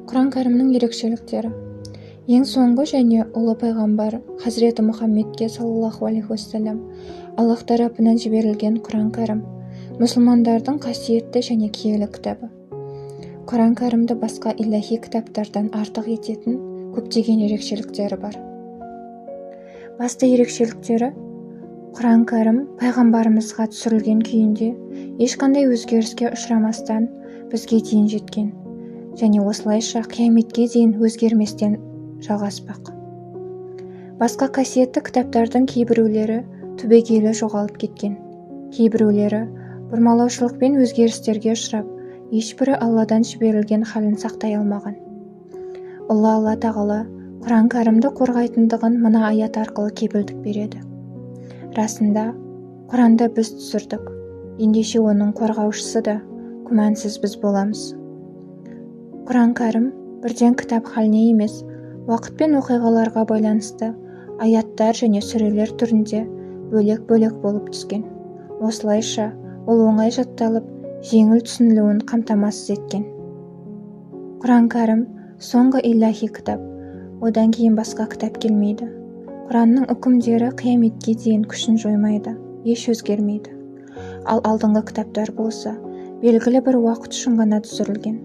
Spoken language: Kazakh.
Құран Кәрімнің ерекшеліктері. Ең соңғы және ұлы пайғамбар Хазіреті Мұхаммедке, саллаллаху алейхи уассалам, Аллах тарапынан жіберілген Құран Кәрім мұсылмандардың қасиетті және киелі кітабы. Құран Кәрімді басқа иләһи кітаптардан артық ететін көптеген ерекшеліктері бар. Басты ерекшеліктері: Құран Кәрім пайғамбарымызға түсірілген күйінде, ешқандай өзгеріске ұшырамастан бізге дейін жеткен және осылайша қияметке дейін өзгерместен жалғаспақ. Басқа қасиетті кітаптардың кейбіреулері түбегейлі жоғалып кеткен, кейбіреулері бұрмалаушылық пен өзгерістерге ұшырап, ешбірі Алладан жіберілген халін сақтай алмаған. Ұлы Алла Тағала Құран Кәрімді қорғайтындығын мына аят арқылы кепілдік береді: «Расында, Құранды біз түсірдік, ендеше оның қорғаушысы да күмәнсіз біз боламыз». Құран Кәрім бірден кітап халіне емес, уақыт пен оқиғаларға байланысты аяттар және сүрелер түрінде бөлек-бөлек болып түскен. Осылайша ол оңай жатталып, жеңіл түсінілуін қамтамасыз еткен. Құран Кәрім соңғы иләһи кітап, одан кейін басқа кітап келмейді. Құранның үкімдері қияметке дейін күшін жоймайды, еш өзгермейді. Ал алдыңғы кітаптар болса, белгілі бір уақыт үшін ғана түсірілген.